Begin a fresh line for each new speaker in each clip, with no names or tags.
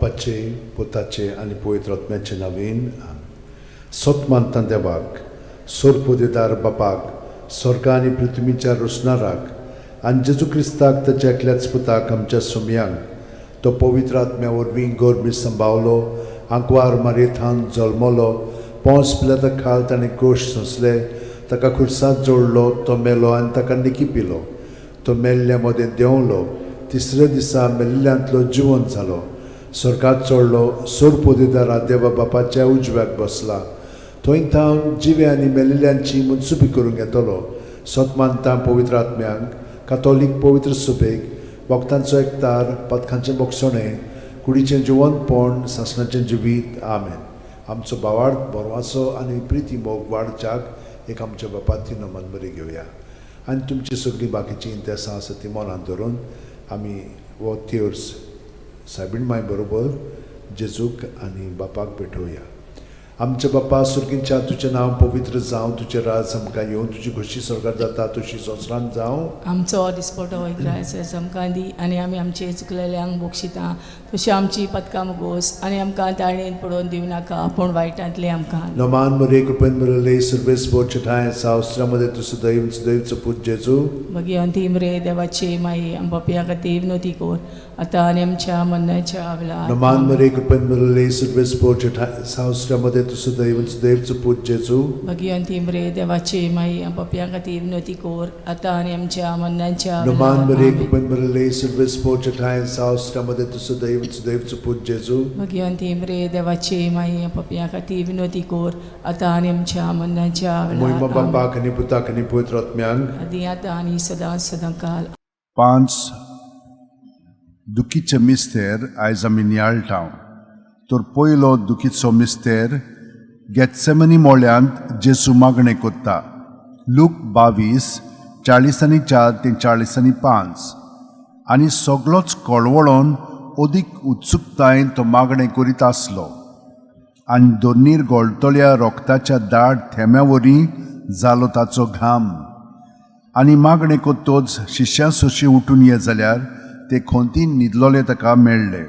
बापाचे, पुताचे आनी पवित्र आत्म्याचे नांवान. सत मानता देवाक, सोरपोदेदार बापाक, स्वर्गा आनी पृथ्वीच्या रोसणाराक, आनी जेजू क्रिस्ताक, ताच्या एकल्याच पुताक, आमच्या सोमयांक. तो पवित्र आत्म्या वरवीं गर्भी संभावलो, आंकवार मारयेथावन जल्मलो, पोंस पिलाता खाल ताणें कश्ट सोंसले, ताका खुर्सात जोडलो, तो मेलो आनी ताका निकी पिलो. तो मेल्ल्या मदें देंवलो, तिसऱ्या दिसा मेल्ल्यांतलो जिवंत जालो, स्वर्गात चडलो, सोरपोदेदारा देवा बापाच्या उजव्याक बसला. थंय थावन जिवे आनी मेल्ल्यांची मनसुबी करूंक येतलो. सत मानता पवित्र आत्म्यांक, कातोलीक पवित्र सुबेक, वखदांचो एकतार, पदकांचें बोगसणें, कुडीचें जिवंतपण, सासणाचें जिवीत. आमेन. आमचो भावार्थ, बरवासो आनी प्रिती मोग वाडच्याक एक आमच्या बापाती नमन बरी घेवया आनी तुमची सगळीं बाकीचीं इंतेसां आसा ती मनांत धरून आमी हो तेर्स सायबीण माय बरोबर जेजूक आनी बापाक भेटोवया. आमच्या बापा सुर्गींच्या, तुजें नांव पवित्र जावं, तुजें राज आमकां येवं, तुजी खोशी स्वर्गार जाता तशी संवसारांत जावं.
आमचो दिसपटो इग्रायस आमकां दी आनी आमी आमचे चुकलेल्यांक बक्षिता तशी आमची पदकां मुगोस आनी आमकां ताळणेन पडोवन दिवं नाका, पूण वायटांतले आमकां.
नमान मरे, कृपेन भरले, सर्वेस्पोर छठाय सावस्त्रामध्ये तूं सदैव सदैवचो पूत जेजू.
भगिवंती मरे देवाची माई, आम पापयां खातीर विनवती कर, आतां आनी आमच्या मरणाच्या वेळार.
नमान मरे, कृपेन भरले, सर्वेस्पोर छठाय सावस्त्रामध्ये तूं सदैव सदैवचो पूत जेजू.
भगिवंती मरे देवाची माई, आम पापयां खातीर विनवती कर, आतां आनी आमच्या मरणाच्या
नमान
वेळार.
मरे,
आमेन.
कृपेन भरले, सर्वेस्पोर छठाय सावस्त्रामध्ये तूं सदैव सदैवचो पूत जेजू.
भगिवंती मरे देवाची माई, आम पापयां खातीर विनवती कर, आतां आनी आमच्या मरणाच्या
मोहिमा
वेळार. आमेन.
बापाक आनी पुताक आनी पवित्र आत्म्यांक.
आदी आतां आनी सदां सदां काल.
पांच दुखीचे मिस्तेर आयज आमी नियाळटा. तर पयलो दुखीचो मिस्तेर, गेत्सेमनी मोळ्यांत जेजू मागणें कोत्ता. लूक 22, 44 ते 45. आनी सगलोच कळवळोन अदीक उत्सुकतायेन तो मागणें करीत आसलो आनी दोनीर गोळटल्या रोगताच्या दाट थेंब्या वरी जालो ताचो घाम. आनी मागणें कोत्तोच शिश्यां सोशी उठून ये जाल्यार ते खोंतीन न्हिदलोले ताका मेळ्ळे.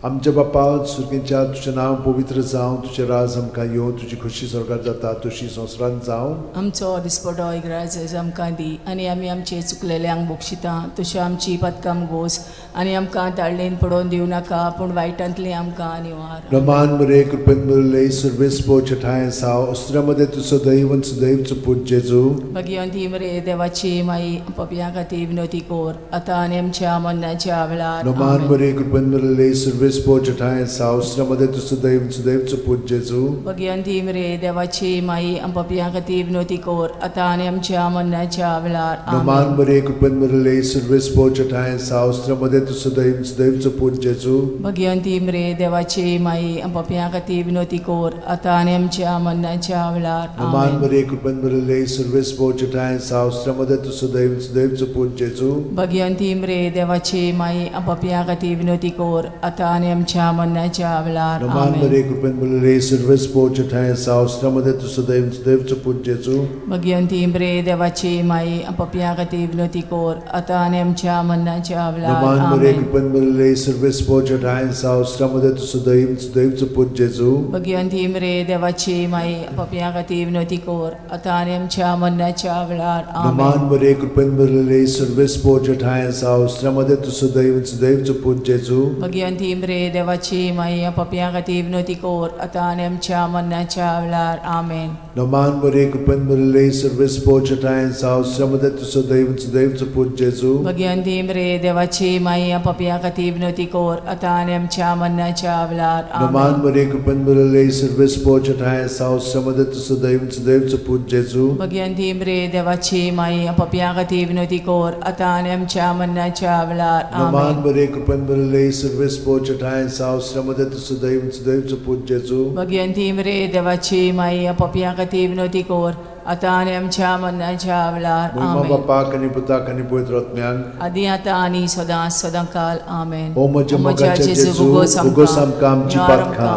आमच्या बापा सुर्गींच्या, तुजें नांव पवित्र जावं, तुजें राज आमकां येवं, तुजी खोशी स्वर्गार जाता तशी संवसारांत जावं.
आमचो दिसपटो इग्राज आमकां दी आनी आमी आमचे चुकलेल्यांक बक्षिता तश्यो आमची पदकां गोस आनी आमकां ताळणेन पडोवन दिवं नाका, पूण वायटांतली आमकां निवार.
नमान मरे, कृपेन भरले, सर्वेस्पोर छठाय साव अस्त्रामध्ये तूं सदैव सदैवचो पूत जेजू.
भगिवंती मरे देवाची माई, पपयां खातीर विनवती कर, आतां आनी आमच्या मरणाच्या वेळार.
नमान
आमेन.
मरे, कृपेन भरले, सर्वेस्पोर छठाय साव अस्त्रामध्ये तूं सदैव सदैवचो पूत जेजू.
भगिवंती मरे देवाची माई, पपयां खातीर विनवती कर, आतां आनी आमच्या मरणाच्या वेळार.
नमान
आमेन.
मरे, कृपेन भरले, सर्वेस्पोर छठाय साव अस्त्रामध्ये तूं सदैव सदैवचो पूत जेजू.
भगिवंती मरे देवाची माई, पपयां खातीर विनवती कर, आतां आनी आमच्या मरणाच्या वेळार.
नमान
आमेन.
मरे, कृपेन भरले, सर्वेस्पोर छठाय साव अस्त्रामध्ये तूं सदैव सदैवचो पूत जेजू.
भगिवंती मरे देवाची माई, पपयां खातीर विनवती कर, आतां आनी आमच्या मरणाच्या वेळार.
नमान
आमेन.
मरे, कृपेन भरले, सर्वेस्पोर छठाय साव अस्त्रामध्ये तूं सदैव सदैवचो पूत जेजू.
भगिवंती मरे देवाची माई, पपयां खातीर विनवती कर, आतां आनी आमच्या मरणाच्या वेळार.
नमान मरे,
आमेन.
कृपेन भरले, सर्वेस्पोर छठाय साव अस्त्रामध्ये तूं सदैव सदैवचो पूत जेजू.
भगिवंती मरे देवाची माई, पपयां खातीर विनवती कर, आतां आनी आमच्या मरणाच्या वेळार.
नमान
आमेन.
मरे, कृपेन भरले, सर्वेस्पोर छठाय साव अस्त्रामध्ये तूं सदैव सदैवचो पूत जेजू.
भगिवंती मरे देवाची माई, पपयां खातीर विनवती कर, आतां आनी आमच्या मरणाच्या वेळार. आमेन.
नमान मरे, कृपेन भरले, सर्वेस्पोर छठाय साव अस्त्रामध्ये तूं सदैव सदैवचो पूत जेजू.
भगिवंती मरे देवाची माई, पपयां खातीर विनवती कर, आतां आनी आमच्या मरणाच्या वेळार.
नमान
आमेन.
मरे, कृपेन भरले, सर्वेस्पोर छठाय साव अस्त्रामध्ये तूं सदैव सदैवचो पूत जेजू.
भगिवंती मरे देवाची माई, पपयां खातीर विनवती कर, आतां आनी आमच्या मरणाच्या वेळार.
नमान
आमेन.
मरे, कृपेन भरले, सर्वेस्पोर छठाय साव अस्त्रामध्ये तूं सदैव सदैवचो पूत जेजू.
भगिवंती मरे देवाची माई, पपयां खातीर विनवती कर, आतां आनी आमच्या मरणाच्या वेळार.
मोहिमा
आमेन.
बापाक आनी पुताक आनी पवित्र आत्म्यांक.
आदी आतां आनी सदां सदां काल. आमेन.
ओ म्हज्या मोगाच्या जेजू, उगोस आमकां आमची पातकां,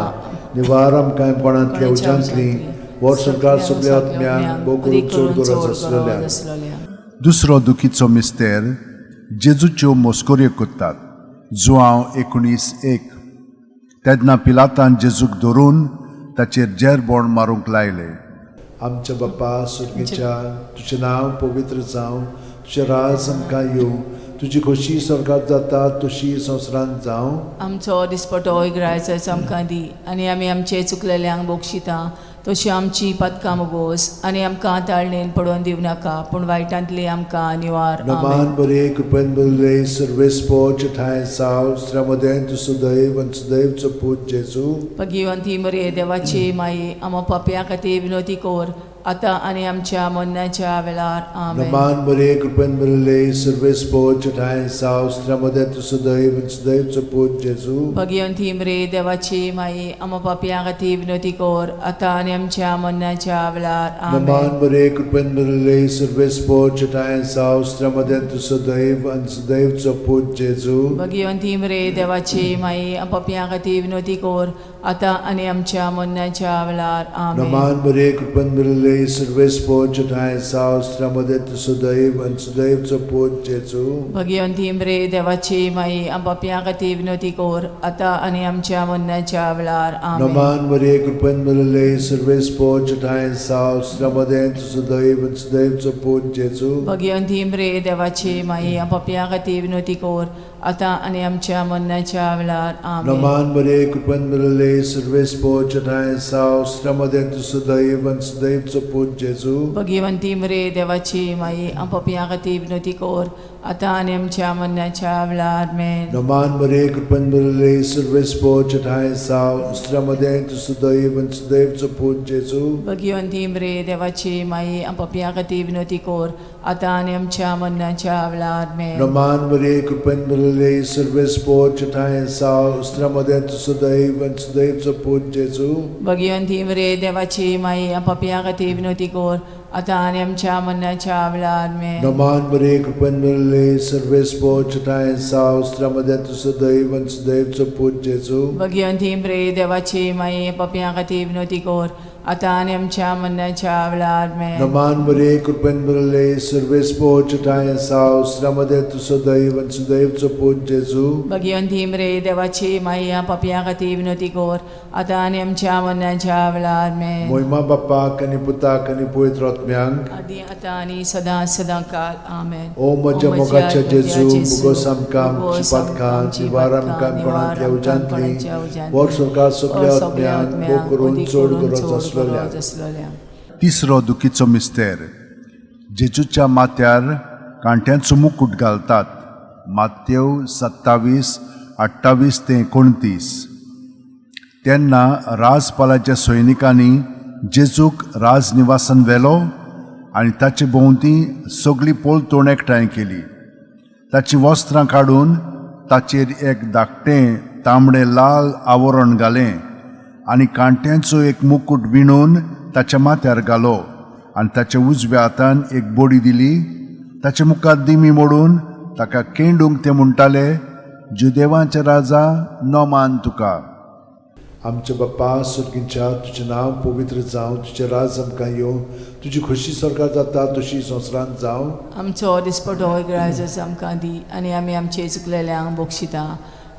निवार आमकां कोणांतल्या उज्यांतली, वर सरकार सगल्या आत्म्यांक, भोव करून चड गरज आसलेल्या.
दुसरो दुखीचो मिस्तेर, जेजूच्यो मस्कऱ्यो करतात. जुआंव 19:1. तेन्ना पिलातान जेजूक धरून ताचेर जेरबोण मारूंक लायले.
आमच्या बापा सुर्गीच्या, तुजें नांव पवित्र जावं, तुजें राज आमकां येवं, तुजी खोशी स्वर्गात जाता तशी संवसारांत जावं.
आमचो दिसपटो इगरायचो आमकां दी आनी आमी आमचे चुकलेल्यांक बक्षिता तशी आमची पातकां मोगोस आनी आमकां ताळणेन पडोवन दिवं नाका पूण वायटांतली आमकां निवार. आमेन.
नमान बरे कृपेन बरले सर्वेस्पोच ठांय साव श्रमदें तूं सुदैव आनी सुदैवचो पूत जेजू.
भगिवंती मरे देवाची माई, आमा पापया खातीर विनोती कोर आतां आनी आमच्या मरणाच्या वेळार. आमेन.
नमान बरे कृपेन बरले सर्वेस्पोच ठांय साव श्रमदें तूं सुदैव आनी सुदैवचो पूत जेजू.
भगिवंती मरे देवाची माई, आमा पापया खातीर विनोती कोर आतां आनी आमच्या मरणाच्या वेळार. आमेन.
नमान बरे कृपेन बरले सर्वेस्पोच ठांय साव श्रमदें तूं सुदैव आनी सुदैवचो पूत जेजू.
भगिवंती मरे देवाची माई, पापया खातीर विनोती कोर आतां आनी आमच्या मरणाच्या वेळार. आमेन.
नमान बरे कृपेन बरले सर्वेस्पोच ठांय साव श्रमदें तूं सुदैव आनी सुदैवचो पूत जेजू.
भगिवंती मरे देवाची माई, पापया खातीर विनोती कोर आतां आनी आमच्या मरणाच्या वेळार. आमेन.
नमान मरे कृपेन भरले सर्वेस्पोच ठांय साव श्रमदें तूं सुदैव आनी सुदैवचो पूत जेजू.
भगिवंती मरे देवाची माई, पापया खातीर विनोती कोर आतां आनी आमच्या मरणाच्या वेळार. आमेन.
नमान मरे कृपेन भरले सर्वेस्पोच ठांय साव श्रमदें तूं सुदैव आनी सुदैवचो पूत जेजू.
भगिवंती मरे देवाची माई, पापया खातीर विनोती कोर आतां आनी आमच्या मरणाच्या वेळार. आमेन.
नमान मरे कृपेन भरले सर्वेस्पोच ठांय साव श्रमदें तूं सुदैव आनी सुदैवचो पूत जेजू.
भगिवंती मरे देवाची माई, पापया खातीर विनोती कोर आतां आनी आमच्या मरणाच्या वेळार. आमेन.
नमान मरे कृपेन भरले सर्वेस्पोच ठांय साव श्रमदें तूं सुदैव आनी सुदैवचो पूत जेजू.
भगिवंती मरे देवाची माई, पापया खातीर विनोती कोर आतां आनी आमच्या मरणाच्या वेळार. आमेन.
नमान मरे कृपेन भरले सर्वेस्पोच ठांय साव श्रमदें तूं सुदैव आनी सुदैवचो पूत जेजू.
भगिवंती मरे देवाची माई, पापया खातीर विनोती कोर आतां आनी आमच्या मरणाच्या वेळार. आमेन.
नमान मरे कृपेन भरले सर्वेस्पोच ठांय साव श्रमदें तूं सुदैव आनी सुदैवचो पूत जेजू.
भगिवंती मरे देवाची माई, पापया खातीर विनोती कोर आतां आनी आमच्या मरणाच्या वेळार. आमेन.
मोहिमा बापाक आनी पुताक आनी पवित्र आत्म्यांक,
आदी आतां आनी सदां सदां काल. आमेन.
ओ म्हज्या मोगाच्या जेजू, मुगोस आमकां आमची पातकां निवार आमकां कोणांतल्या उज्यांतली वर सरकार सगल्या आत्म्यांक भोग करून चड गरज आसलेल्या.
आसलेल्या.
तिसरो दुखीचो मिस्तेर. जेजूच्या माथ्यार कांट्यांचो मुकूट घालतात. मातेव 27:28 ते 29. तेन्ना राजपालाच्या सैनिकांनी जेजूक राजनिवासान व्हेलो आनी ताचे भोंवती सगळी पोलतोण एकठांय केली. ताचीं वस्त्रां काडून ताचेर एक धाकटें तांबडें लाल आवरण घालें आनी कांट्यांचो एक मुकूट विणून ताच्या माथ्यार घालो आनी ताच्या उजव्या हातान एक बडी दिली. ताच्या मुखार दिमी मोडून ताका केंडूंक ते म्हणटाले, जुदेवांचे राजा, नमान तुका.
आमच्या बाप्पा सुर्गींच्या, तुजें नांव पवित्र जावं, तुजें राज आमकां येवं, तुजी खोशी स्वर्गात जाता तशी संवसारांत जावं.
आमचो दिसपटो इगराजस आमकां दी आनी आमी आमचे चुकलेल्यांक बक्षिता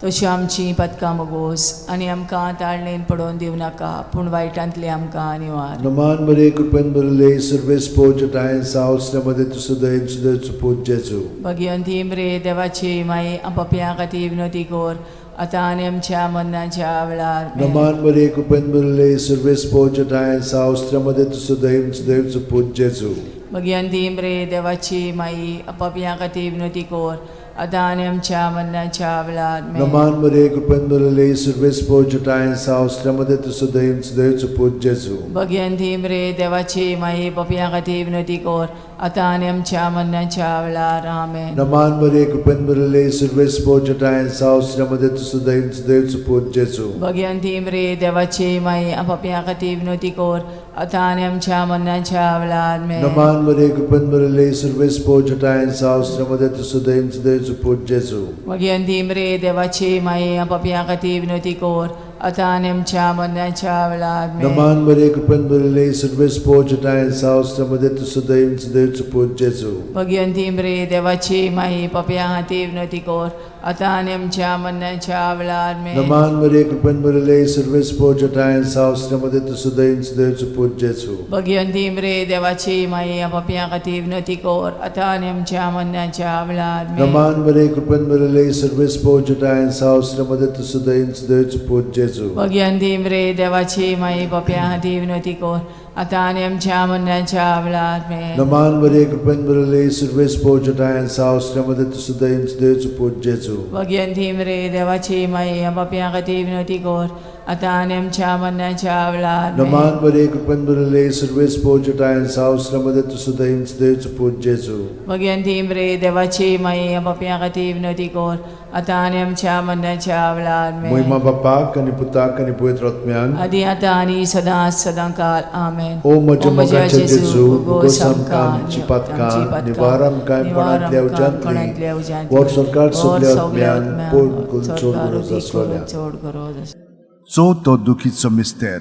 तशी आमची पातकां मोगोस आनी आमकां ताळणेन पडोवन दिवं नाका पूण वायटांतली आमकां निवार.
नमान मरे कृपेन भरले सर्वेस्पोच ठांय साव श्रमदें तूं सुदैव सुदैवचो पूत जेजू.
भगिवंती मरे देवाची माई, पापया खातीर विनोती कोर आतां आनी आमच्या मरणाच्या वेळार. आमेन.
नमान मरे कृपेन भरले सर्वेस्पोच ठांय साव श्रमदें तूं सुदैव सुदैवचो पूत जेजू.
भगिवंती मरे देवाची माई, पापया खातीर विनोती कोर आतां आनी आमच्या मरणाच्या वेळार. आमेन.
नमान मरे कृपेन भरले सर्वेस्पोच ठांय साव श्रमदें तूं सुदैव सुदैवचो पूत जेजू.
भगिवंती मरे देवाची माई, पापया खातीर विनोती कोर आतां आनी आमच्या मरणाच्या वेळार. आमेन.
नमान मरे कृपेन भरले सर्वेस्पोच ठांय साव श्रमदें तूं सुदैव सुदैवचो पूत जेजू.
भगिवंती मरे देवाची माई, पापया खातीर विनोती कोर आतां आनी आमच्या मरणाच्या वेळार. आमेन.
नमान मरे कृपेन भरले सर्वेस्पोच ठांय साव श्रमदें तूं सुदैव सुदैवचो पूत जेजू.
भगिवंती मरे देवाची माई, पापया खातीर विनोती कोर आतां आनी आमच्या मरणाच्या वेळार. आमेन.
नमान मरे कृपेन भरले सर्वेस्पोच ठांय साव श्रमदें तूं सुदैव सुदैवचो पूत जेजू.
भगिवंती मरे देवाची माई, पापया खातीर विनोती कोर आतां आनी आमच्या मरणाच्या वेळार आमेन.
नमान मरिये, कृपेन भरिल्ले, सर्वेस्पोर जटायन साव, मध्ये तूं सदैव सदैवचो पूत जेजू.
भगिवंती मरे देवाची माई, पापयां खातीर विनवती कर आतां आनी आमच्या मरणाच्या वेळार आमेन.
नमान मरिये, कृपेन भरिल्ले, सर्वेस्पोर जटायन साव, मध्ये तूं सदैव सदैवचो पूत जेजू.
भगिवंती मरे देवाची माई, पापयां खातीर विनवती कर आतां आनी आमच्या मरणाच्या वेळार आमेन.
नमान मरिये, कृपेन भरिल्ले, सर्वेस्पोर जटायन साव, मध्ये तूं सदैव सदैवचो पूत जेजू.
भगिवंती मरे देवाची माई, पापयां खातीर विनवती कर आतां आनी आमच्या मरणाच्या वेळार आमेन.
नमान मरिये, कृपेन भरिल्ले, सर्वेस्पोर जटायन साव, मध्ये तूं सदैव सदैवचो पूत जेजू.
भगिवंती मरे देवाची माई, पापयां खातीर विनवती कर आतां आनी आमच्या मरणाच्या वेळार आमेन.
मोहिमा बापाक आनी पुताक आनी पवित्र आत्म्याक,
आदी आतां आनी सदां सदां काल आमेन.
ओ म्हज्या मोगाच्या जेजू, भोगोस आमकां आमची पातकां, निवार आमकां कोणांतल्या उज्यांतली, वर सरकार सगल्या आत्म्यान पोड करून चड गरज आसलोल्या.
चड गरज आसलोल्या.
चवथो दुखीचो मिस्तेर,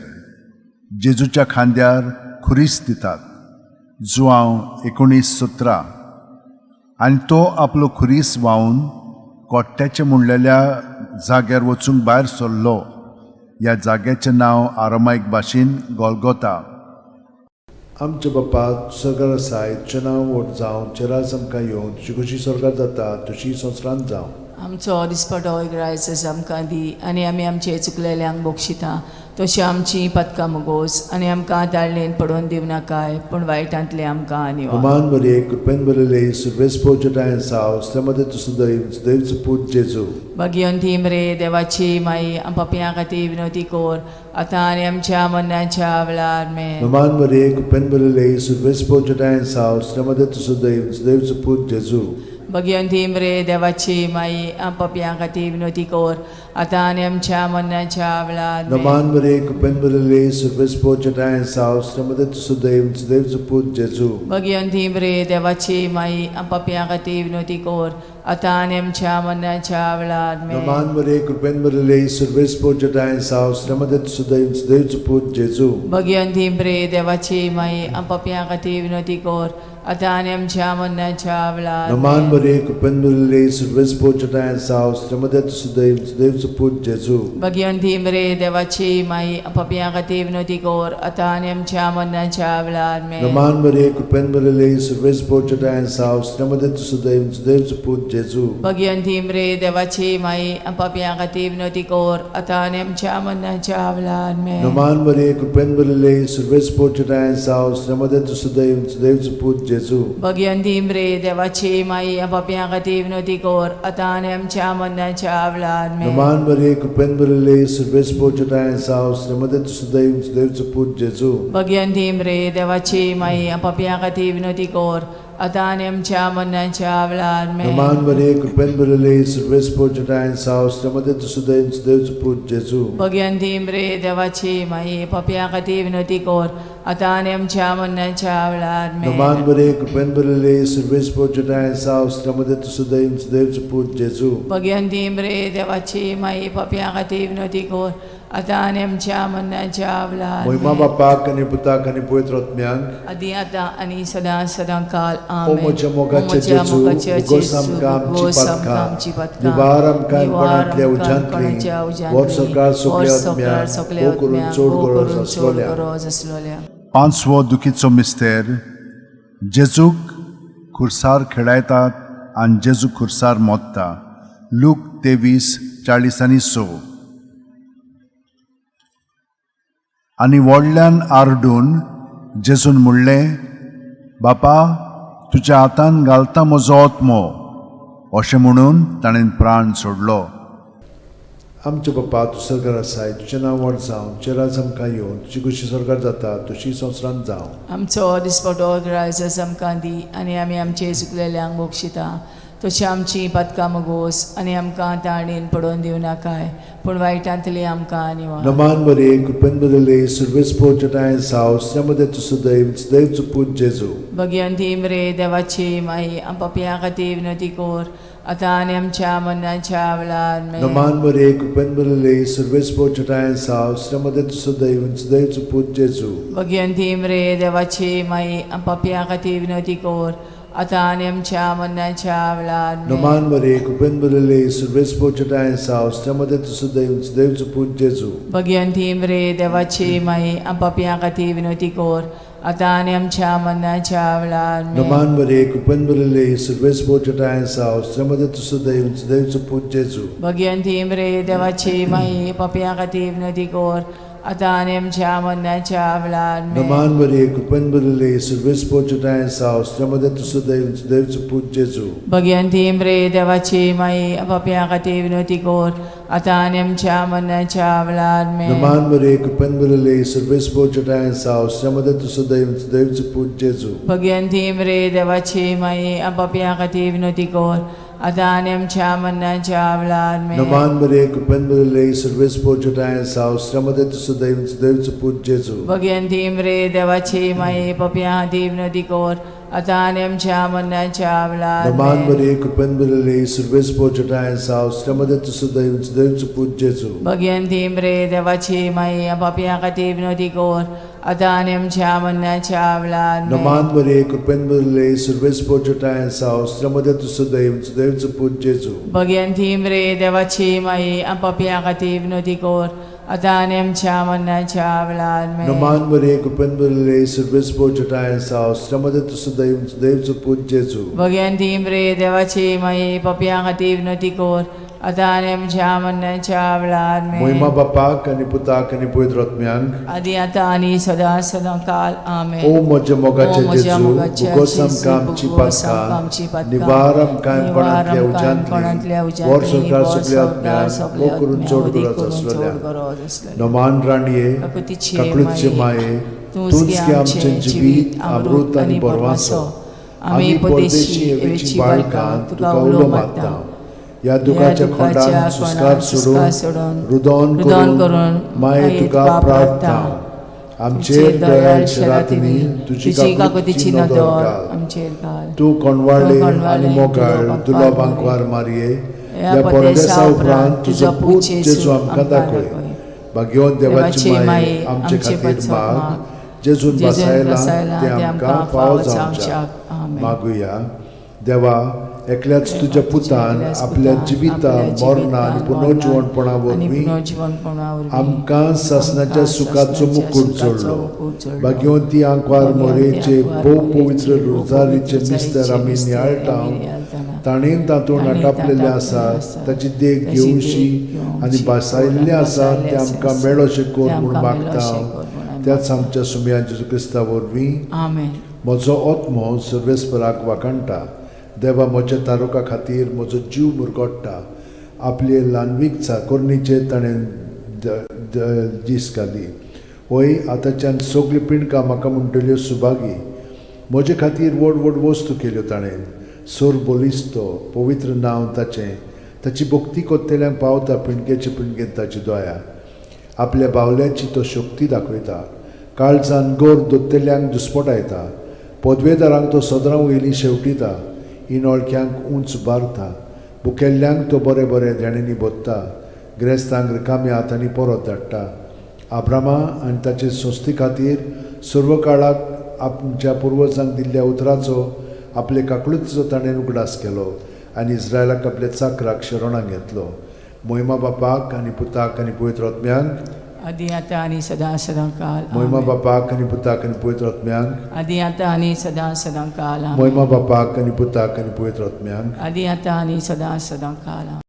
जेजूच्या खांद्यार खुरीस दितात, जुआंव 19:17. आनी तो आपलो खुरीस व्हांवन कोट्ट्याचें म्हणलेल्या जाग्यार वचूंक भायर सरलो. ह्या जाग्याचें नांव आरामायक भाशेन गोलगोता.
आमच्या बापा सरकार आसाय, तुजें नांव व्हड जावं, तुजें राज आमकां येवं, तुजी खोशी सरकार जाता तशी संवसारांत जावं.
आमचो दिसपटो इग्रायस आमकां दी आनी आमी आमचे चुकलेल्यांक बक्षिता तशी आमची पदकां मुगोस आनी आमकां ताळणेन पडोवन दिवं नाकाय, पूण वायटांतले आमकां निवार.
नमान मरिये, कृपेन भरिल्ले, सर्वेस्पोर जटायन साव, मध्ये तूं सदैव सदैवचो पूत जेजू.
भगिवंती मरे देवाची माई, पापयां खातीर विनवती कर आतां आनी आमच्या मरणाच्या वेळार आमेन.
नमान मरिये, कृपेन भरिल्ले, सर्वेस्पोर जटायन साव, मध्ये तूं सदैव सदैवचो पूत जेजू.
भगिवंती मरे देवाची माई, पापयां खातीर विनवती कर आतां आनी आमच्या मरणाच्या वेळार आमेन.
नमान मरिये, कृपेन भरिल्ले, सर्वेस्पोर जटायन साव, मध्ये तूं सदैव सदैवचो पूत जेजू.
भगिवंती मरे देवाची माई, पापयां खातीर विनवती कर आतां आनी आमच्या मरणाच्या वेळार आमेन.
नमान मरिये, कृपेन भरिल्ले, सर्वेस्पोर जटायन साव, मध्ये तूं सदैव सदैवचो पूत जेजू.
भगिवंती मरे देवाची माई, पापयां खातीर विनवती कर आतां आनी आमच्या मरणाच्या वेळार
नमान
आमेन.
मरिये, कृपेन भरिल्ले, सर्वेस्पोर जटायन साव, मध्ये तूं सदैव सदैवचो पूत जेजू.
भगिवंती मरे देवाची माई, पापयां खातीर विनवती कर आतां आनी आमच्या मरणाच्या वेळार आमेन.
नमान मरिये, कृपेन भरिल्ले, सर्वेस्पोर जटायन साव, मध्ये तूं सदैव सदैवचो पूत जेजू.
भगिवंती मरे देवाची माई, पापयां खातीर विनवती कर आतां आनी आमच्या मरणाच्या वेळार आमेन.
नमान मरिये, कृपेन भरिल्ले, सर्वेस्पोर जटायन साव, मध्ये तूं सदैव सदैवचो पूत जेजू.
भगिवंती मरे देवाची माई, पापयां खातीर विनवती कर आतां आनी आमच्या मरणाच्या वेळार आमेन.
नमान मरिये, कृपेन भरिल्ले, सर्वेस्पोर जटायन साव, मध्ये तूं सदैव सदैवचो पूत जेजू.
भगिवंती मरे देवाची माई, पापयां खातीर विनवती कर आतां आनी आमच्या मरणाच्या वेळार आमेन.
नमान मरिये, कृपेन भरिल्ले, सर्वेस्पोर जटायन साव, मध्ये तूं सदैव सदैवचो पूत जेजू.
भगिवंती मरे देवाची माई, पापयां खातीर विनवती कर आतां आनी आमच्या मरणाच्या वेळार आमेन.
नमान मरिये, कृपेन भरिल्ले, सर्वेस्पोर जटायन साव, मध्ये तूं सदैव सदैवचो पूत जेजू.
भगिवंती मरे देवाची माई, पापयां खातीर विनवती कर आतां आनी आमच्या मरणाच्या वेळार
मोहिमा
आमेन.
बापाक आनी पुताक आनी पवित्र आत्म्याक,
आदी आतां आनी सदां सदां काल
ओ
आमेन.
म्हज्या मोगाच्या जेजू, उगोस आमकां आमची पातकां, निवार आमकां कोणांतल्या उज्यांतली, वर सरकार सगल्या आत्म्याक भोव करून चड गरज आसलोल्या.
गरज आसलोल्या.
पांचवो दुखीचो मिस्तेर, जेजूक खुर्सार खेळायतात आनी जेजू खुर्सार मोत्ता, लूक 23:46. आनी व्हडल्यान आरडून जेजून म्हणलें, बापा, तुज्या हातान घालता म्हजो आत्मो. अशें म्हणून ताणें प्राण सोडलो.
आमच्या बापा, तूं सरकार आसाय, तुजें नांव व्हड जावं, तुजें राज आमकां येवं, तुजी खोशी सरकार जाता तशी संवसारांत जावं.
आमचो दिसपटो ग्रायस आमकां दी आनी आमी आमचे चुकलेल्यांक बक्षिता तशी आमची पातकां मुगोस आनी आमकां ताणेन पडोवन दिवं नाकाय, पूण वायटांतली आमकां निवार.
नमान मरिये, कृपेन भरिल्ले, सर्वेस्पोर जटायन साव, मध्ये तूं सदैव सदैवचो पूत जेजू.
भगिवंती मरे देवाची माई, पापयां खातीर विनवती कर आतां आनी आमच्या मरणाच्या वेळार आमेन.
नमान मरिये, कृपेन भरिल्ले, सर्वेस्पोर जटायन साव, मध्ये तूं सदैव सदैवचो पूत जेजू.
भगिवंती मरे देवाची माई, पापयां खातीर विनवती कर आतां आनी आमच्या मरणाच्या वेळार आमेन.
नमान मरे कृपेन भरिल्ले सुर्वेस पोचटाय साव श्रमदे तुसुदैव देवचो पूत जेजू.
भगवंती मरे देवाची माई पापयां खातीर विनवती कर आतां आनी आमच्या मरणाच्या वेळार आमेन.
नमान मरे कृपेन भरिल्ले सुर्वेस पोचटाय साव श्रमदे तुसुदैव देवचो पूत जेजू.
भगवंती मरे देवाची माई पापयां खातीर विनवती कर आतां आनी आमच्या मरणाच्या वेळार आमेन.
नमान मरे कृपेन भरिल्ले सुर्वेस पोचटाय साव श्रमदे तुसुदैव देवचो पूत जेजू.
भगवंती मरे देवाची माई पापयां खातीर विनवती कर आतां आनी आमच्या मरणाच्या वेळार आमेन.
नमान मरे कृपेन भरिल्ले सुर्वेस पोचटाय साव श्रमदे तुसुदैव देवचो पूत जेजू.
भगवंती मरे देवाची माई पापयां खातीर विनवती कर आतां आनी आमच्या मरणाच्या वेळार आमेन.
नमान मरे कृपेन भरिल्ले सुर्वेस पोचटाय साव श्रमदे तुसुदैव देवचो पूत जेजू.
भगवंती मरे देवाची माई पापयां खातीर विनवती कर आतां आनी आमच्या मरणाच्या वेळार
नमान
आमेन.
मरे कृपेन भरिल्ले सुर्वेस पोचटाय साव श्रमदे तुसुदैव देवचो पूत जेजू.
भगवंती मरे देवाची माई पापयां खातीर विनवती कर आतां आनी आमच्या मरणाच्या वेळार आमेन.
नमान मरे कृपेन भरिल्ले सुर्वेस पोचटाय साव श्रमदे तुसुदैव देवचो पूत जेजू.
भगवंती मरे देवाची माई पापयां खातीर विनवती कर आतां आनी आमच्या मरणाच्या वेळार आमेन.
नमान मरे कृपेन भरिल्ले सुर्वेस पोचटाय साव श्रमदे तुसुदैव देवचो पूत जेजू.
भगवंती मरे देवाची माई पापयां खातीर विनवती कर आतां आनी आमच्या मरणाच्या वेळार आमेन.
मोहिमा बापाक आनी पुताक आनी पवित्र आत्म्यांक
आदी आतां आनी सदां सदां काल आमेन.
ओ म्हज्या मोगाचे
ओ म्हज्या
जेजू
मोगाचे
भुगोस
जेजू,
आमकां आमची
भुगोस आमकां आमची
पातकां
पातकां,
निवार आमकां
निवार
कोणांतल्या
आमकां कोणांतल्या
उज्यांतली वर
उज्यांतली,
संवसार
वर
सगल्या
संवसार
आत्म्यांक
सगल्या
मोग करून
आत्म्यांक,
चड
वदी
गरज
करून
आसलेल्या
चड गरज आसलेल्या.
नमान राणये
काकुतीचे
काकळूतचे
माये,
माये
तूंच
तूंच
गे
गे
आमचें
आमचें
जिवीत अमृत आनी बरवासो. आमी परदेशी एवेची बाळकां तुका उलो मारता.
ह्या दुखाच्या खोंडान सुस्कार सोडून
सोडून
रुदोन
रुदन
करून
करून
माये तुका प्रार्थना आमचेर दयाळ शेरातिनी तुजी
तुजी
काकुतीची
काकुतीची
नदर
नदर
घाल.
आमचेर घाल.
तूं कोणवाळे
तूं
आनी
कोणवाळे,
मोगाळ
तुलो
तुलो
बांकवार
बांकवार मारये
ह्या
ह्या
परदेसा
परदेसा
उपरांत
उपरांत तुजो
तुजो
पूत
पूत
जेजू
जेजू
आमकां
आमकां
दाखय.
दाखय.
भाग्यवंत देवाची
देवाची
माये
माये
आमचे
आमचे
खातीर
पासत
माग
माग.
जेजून
जेजून
बसायला
बसायला
ते आमकां फावो जावच्याक.
आमेन.
मागुया. देवा एकल्याच तुज्या पुतान
एकल्याच
आपल्या
पुतान
जिविता
आपल्या
मरणान
जिवितान,
पुनर्जिवणपणा
मरणान आनी
वरवीं
पुनर्जिवणपणा वरवीं
आमकां सासणाच्या
आमकां
सुखाचो
सासणाच्या
मुकूट
सुखाचो
जोडलो.
मुकूट जोडलो.
भाग्यवंती आंकवार
भाग्यवंती
मोरेचे
आंकवार
भोव
मोरेचे
पवित्र
भोव
रोजारीचे
पवित्र
मिस्तर आमी
रोजारीचे
नियाळटा
मिस्तर आमी नियाळटाना.
ताणें तातूंत
ताणें
आटापलेलें
तातूंत
आसा
आसा.
ताची देख
ताची देख
घेवशी
घेवची
आनी बसायल्लें आसा
बसायल्लें
तें
आसा.
आमकां मेळोशें कर
तें
म्हूण
आमकां
मागता
मेळोशें कर म्हूण आमी
त्याच आमच्या सुमया जेजू क्रिस्ता वरवीं.
आमेन.
म्हजो आत्मो सर्वेस्पराक वाखाणटा. देवा म्हज्या तारुका खातीर म्हजो जीव मुरगोट्टा. आपले ल्हानवीक चाकोरणीचेर ताणें दीस घाली. वय आतांच्यान सगळीं पिंडकां म्हाका म्हणटल्यो सुभागी. म्हजे खातीर व्हड व्हड वस्तू केल्यो ताणें. सोर बलिस्तो पवित्र नांव ताचें. ताची भक्ती कोत्तेल्यांक पावता पिंडकेचे पिंडकेन ताची दया. आपल्या बावल्याची तो शक्ती दाखयता. काळजान गोर दोत्तेल्यांक दुस्पटायता. पदवेदारांक तो सदरां वयली शेवटिता. इनोळख्यांक उंच बारता. भुकेल्ल्यांक तो बरें बरें देण्यांनी भोत्ता. ग्रेस्तांक रिकाम्या हातांनी परत धाडटा. आब्रामा आनी ताचे संस्थे खातीर सर्व काळाक आमच्या पुर्वजांक दिल्ल्या उतराचो आपले काकळुतीचो ताणें उगडास केलो आनी इस्रायलाक आपल्या चाकराक शरणाक घेतलो. मोहिमा बापाक आनी पुताक आनी पवित्र आत्म्यांक.
आदी आतां आनी सदां सदां काल
मोहिमा
आमेन.
बापाक आनी पुताक आनी पवित्र आत्म्यांक.
आदी आतां आनी सदां सदां काल आमेन.
मोहिमा बापाक आनी पुताक आनी पवित्र आत्म्यांक.
आदी आतां आनी सदां सदां काल आमेन.